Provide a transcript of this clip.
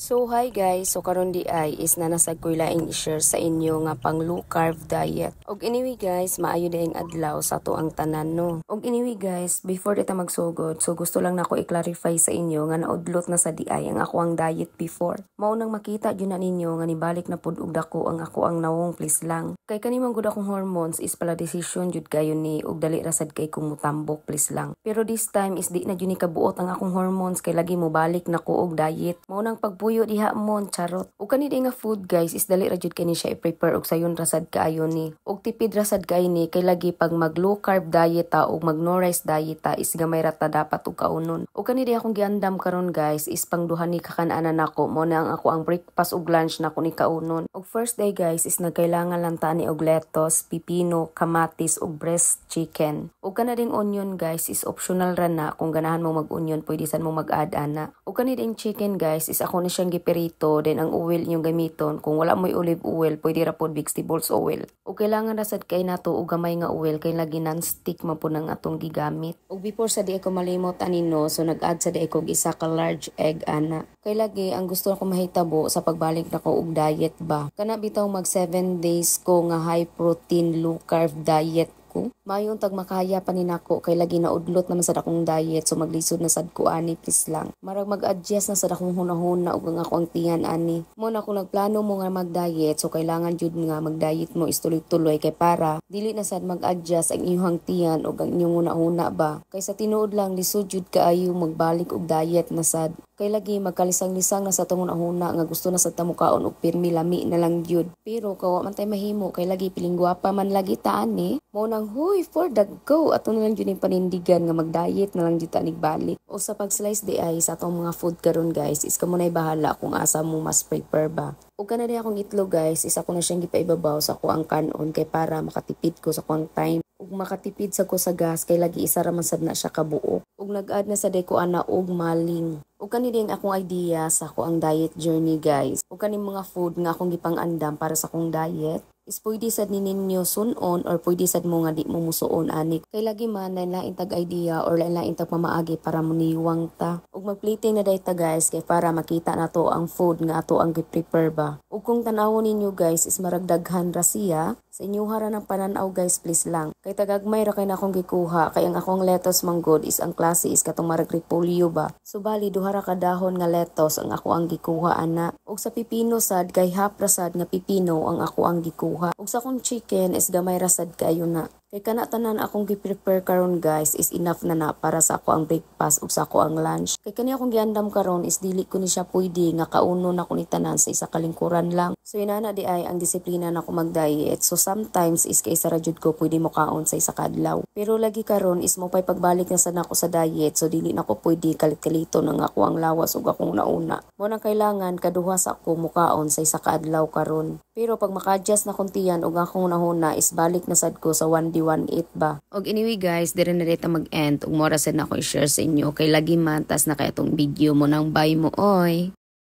So hi guys, so karon diay is naa na sad ko'y laing i-share sa inyo nga pang low carb diet. Og anyway guys, maayo diayng adlaw sa atoang tanan, no. Og anyway guys, before ta magsugod, so gusto lang nako i-clarify sa inyo nga naudlot na sa diay ang akoang diet before. Mao nang makita jud na ninyo nga nibalik na pud og dako ang akoang nawong, please lang. Kay kani man gud akong hormones is pala desisyon jud kayo ni og dali ra sad kay kung mutambok, please lang. Pero this time is di na jud ni kabuot ang akong hormones kay lagi mo balik na ko og diet. Mao nang pagpuyo diha mon, charot. Ug kani di nga food guys is dali ra jud kani siya i-prepare og sayon ra sad kaayo ni. Og tipid ra sad kay ni kay lagi pag mag low carb diet ta ug mag no rice diet ta is gamay ra ta dapat og kaunon. Ug kani di akong giandam karon guys is pang duha ni kakan-anan nako, mo na ang akoang breakfast ug lunch nako ni kaunon. Og first day guys is nagkailangan lang ta ni og lettuce, pipino, kamatis ug breast chicken. Ug kana ding onion guys is optional ra na. Kung ganahan mo mag-onion, pwede sad mo mag-add ana. Ug kani ding chicken guys is ako ni siyang gipirito, then ang oil inyong gamiton, kung wala mo'y olive oil, pwede ra pod vegetables oil. Ug kailangan ra sad kay nato og gamay nga oil kay lagi non-stick man pud ang atong gigamit. Ug before sa di ako malimot ani no, so nag-add sa di ko og isa ka large egg ana. Kay lagi ang gusto ko mahitabo sa pagbalik nako og diet ba. Kana bitaw mag 7 days ko nga high protein low carb diet ko. Mayon tag makaya pa ni nako kay lagi naudlot naman sad akong diet, so maglisod na sad ko ani, please lang. Marag mag-adjust na sad akong hunahuna ug ang akong tiyan ani. Mo na kung nagplano mo nga mag-diet, so kailangan jud nga mag-diet mo is tuloy-tuloy kay para dili na sad mag-adjust ang inyong tiyan ug ang inyong hunahuna ba. Kay sa tinuod lang, lisod jud kaayo magbalik og diet na sad. Kay lagi magkalisang-lisang na sa atong hunahuna nga gusto na sad ta mukaon og pirmi lami na lang gyud. Pero kawa man tay mahimo kay lagi piling gwapa man lagi ta ani. Mo nang huy for the go, ato na lang jud ning panindigan nga mag-diet na lang jud ta nig balik. O sa pag-slice diay sa atong mga food karon guys is kamo nay bahala kung asa mo mas prefer ba. Ug kana di akong itlog guys is ako na siyang gipaibabaw sa akoang kanon kay para makatipid ko sa akoang time ug makatipid sa ko sa gas kay lagi isa ra man sad na siya kabuok. Ug nag-add na sa ko ana og maling. Ug kani din akong idea sa akoang diet journey guys. Ug kaning mga food nga akong gipang-andam para sa akong diet is pwede sad ni ninyo sun-on or pwede sad mo nga di mo musuon ani. Kay lagi man lain tag idea or lain tag pamaagi para muniwang ta. Ug magplating na day ta guys kay para makita nato ang food nga ato ang gi-prepare ba. Ug kung tan-awon ninyo guys is maragdaghan ra siya. Sa inyo ra ng panan-aw guys, please lang. Kay tagagmay ra kay na akong gikuha kay ang akong lettuce manggod is ang klase is katong marag repolyo ba. So bali duha ra ka dahon nga lettuce ang ako ang gikuha ana. Ug sa pipino sad kay half ra sad nga pipino ang ako ang gikuha. Ug sa akong chicken is gamay ra sad kaayo na. Kay kana tanan akong gi-prepare karon guys is enough na na para sa ako ang breakfast ug sa ako ang lunch. Kay kani akong giandam karon is dili ko ni siya pwede nga kaunon nako ni tanan sa isa ka lingkuran lang. So inana di ay ang disiplina nako mag-diet. So sometimes is kay isa ra jud ko pwede mo kaon sa isa ka adlaw. Pero lagi karon is mo pay pagbalik na sad nako sa diet, so dili nako pwede kalit-kalito nang ako ang lawas ug akong nauna. Mo nang kailangan kaduha sa ako mukaon sa isa ka adlaw karon. Pero pag maka-adjust na kong tiyan ug akong nahuna is balik na sad ko sa 1D 1.8 ba. Og anyway guys, dire na dito mag-end ug mora sad na ako i-share sa inyo kay lagi man tas na kay atong video mo nang bye mo oy.